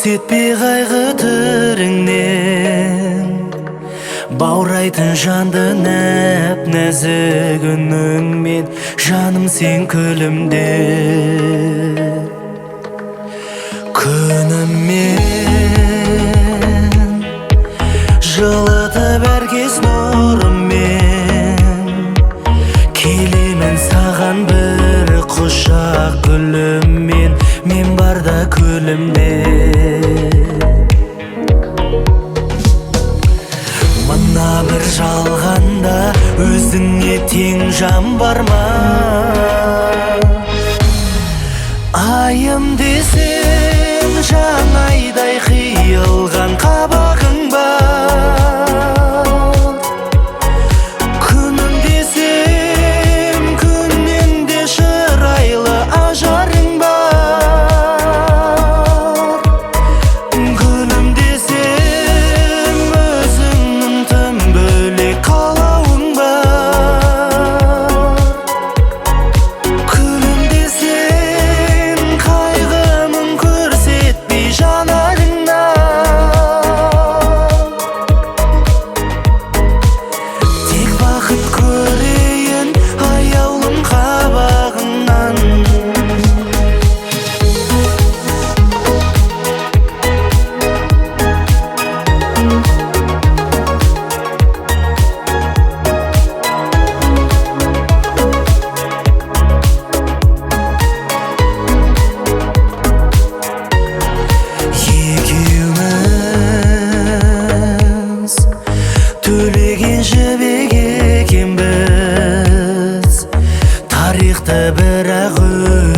Көрсетпе қайғы түріңнен, баурайтын жанды нәп-нәзік үніңмен, жаным сен күлімде. Күніммен жылытып әр кез нұрыммен, келемін саған бір құшақ гүліммен, мен барда көлімде. Мына бір жалғанда өзіңе тең жан бар ма? Айым десем жаңайдай қиылған қабағың бар, күнім десем күннен де шырайлы ажарың бар, гүлім десем өзіңнің тым бөлек қалауың бар, күлім десем қайғымын көрсетпей жанарыңнан, тек бақыт көрейін аяулым қабағыңнан. Екеуміз төлеген жібек екенбіз, тарихты бірақ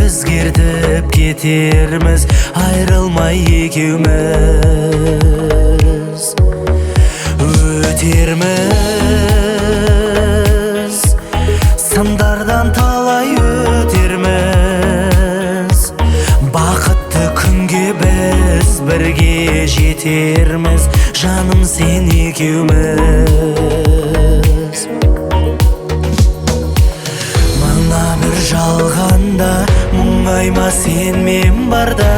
өзгертіп кетерміз, айрылмай екеуміз өтерміз, сындардан талай өтерміз, бақытты күнге біз бірге жетерміз, жаным сен екеуміз. Мына бір жалғанда мұңайма сен мен барда,